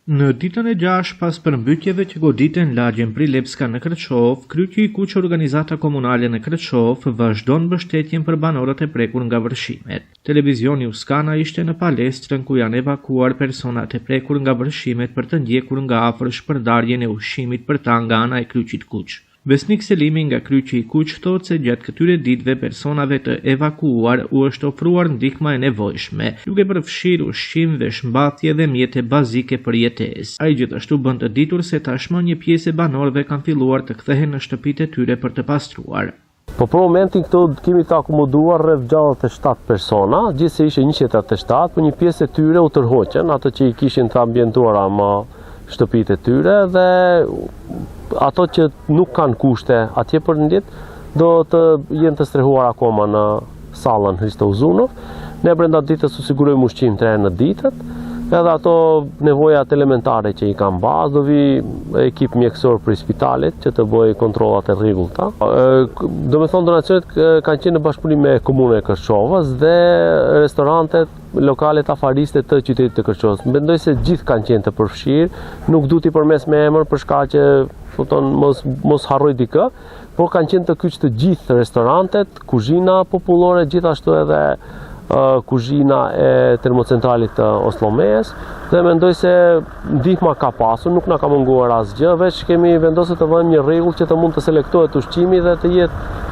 Në ditën e gjashtë pas përmbytjeve që goditën lagjen Prilepska në Kërçovë, Kryqi i Kuq Organizata Komunale në Kërçovë vazhdon mbështetjen për banorët e prekur nga vërshimet. Televizioni Uskana ishte në palestrën ku janë evakuuar personat e prekur nga vërshimet për të ndjekur nga afër shpërndarjen e ushqimit për ta nga ana e Kryqit Kuq. Besnik Selimi nga Kryqi i Kuq thotë se gjatë këtyre ditëve personave të evakuuar u është ofruar ndihma e nevojshme, duke përfshirë ushqim, veshmbathje dhe mjete bazike për jetesë. Ai gjithashtu bën të ditur se tashmë një pjesë e banorëve kanë filluar të kthehen në shtëpitë e tyre për të pastruar. Po për momentin këtu kemi të akomoduar rreth 67 persona, gjithsej ishin 187, po një pjesë e tyre u tërhoqën, ato që i kishin të ambientuara më shtëpitë e tyre dhe ato që nuk kanë kushte atje për ndit, do të jenë të strehuar akoma në sallën Hristo Uzunov. Ne brenda ditës u sigurojmë ushqim tre herë në ditët, edhe ato nevojat elementare që i kanë bazë, do vi ekip mjekësor prej spitalit që të bëjë kontrollat e rregullta. Domethënë donacionet kanë qenë në bashkëpunim me komunën e Kërçovës dhe restorantet lokalet afariste të qytetit të Kërçovës. Mendoj se gjithë kanë qenë të përfshirë, nuk du t'i përmend me emër për shkak që kupton mos mos harroj dikë, por kanë qenë të kyç të gjithë restorantet, kuzhina popullore, gjithashtu edhe uh, kuzhina e termocentralit të Osllomejës dhe mendoj se ndihma ka pasur, nuk na ka munguar asgjë, veç kemi vendosur të vëmë një rregull që të mund të selektohet ushqimi dhe të jetë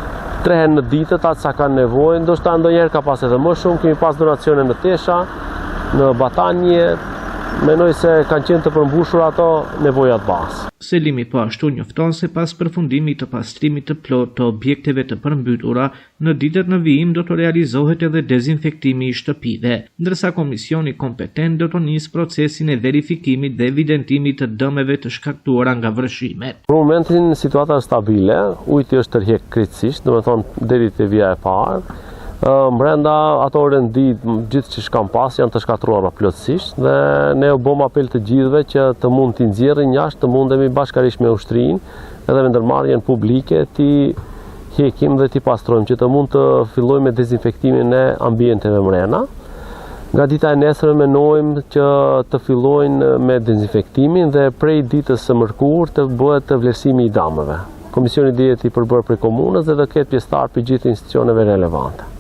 tre herë në ditë aq sa kanë nevojë, ndoshta ndonjëherë ka pas edhe më shumë, kemi pas donacione në tesha, në batanije, mendoj se kanë qenë të përmbushur ato nevojat bazë. Selimi po ashtu njofton se pas përfundimit të pastrimit të plotë të objekteve të përmbytura, Në ditët në vijim do të realizohet edhe dezinfektimi i shtëpive, ndërsa komisioni kompetent do të nisë procesin e verifikimit dhe evidentimit të dëmeve të shkaktuara nga vërshimet. Për momentin situata është stabile, ujti është tërhjek krejtësisht, domethënë deri te vija e parë. Mbrenda ato orendi gjithë që kanë pas janë të shkatërruara plotësisht dhe ne u bëmë apel të gjithëve që të mund t'i nxjerrin jashtë, të mundemi bashkarisht me ushtrinë edhe me ndërmarrjen publike t'i hekim dhe t'i pastrojmë që të mund të fillojmë me dezinfektimin e ambienteve mrena. Nga dita e nesërme menojmë që të fillojnë me dezinfektimin dhe prej ditës së mërkurë të bëhet vlerësimi i dameve. Komisioni do jetë i përbërë prej komunës dhe do ketë pjesëtarë prej gjithë institucioneve relevante.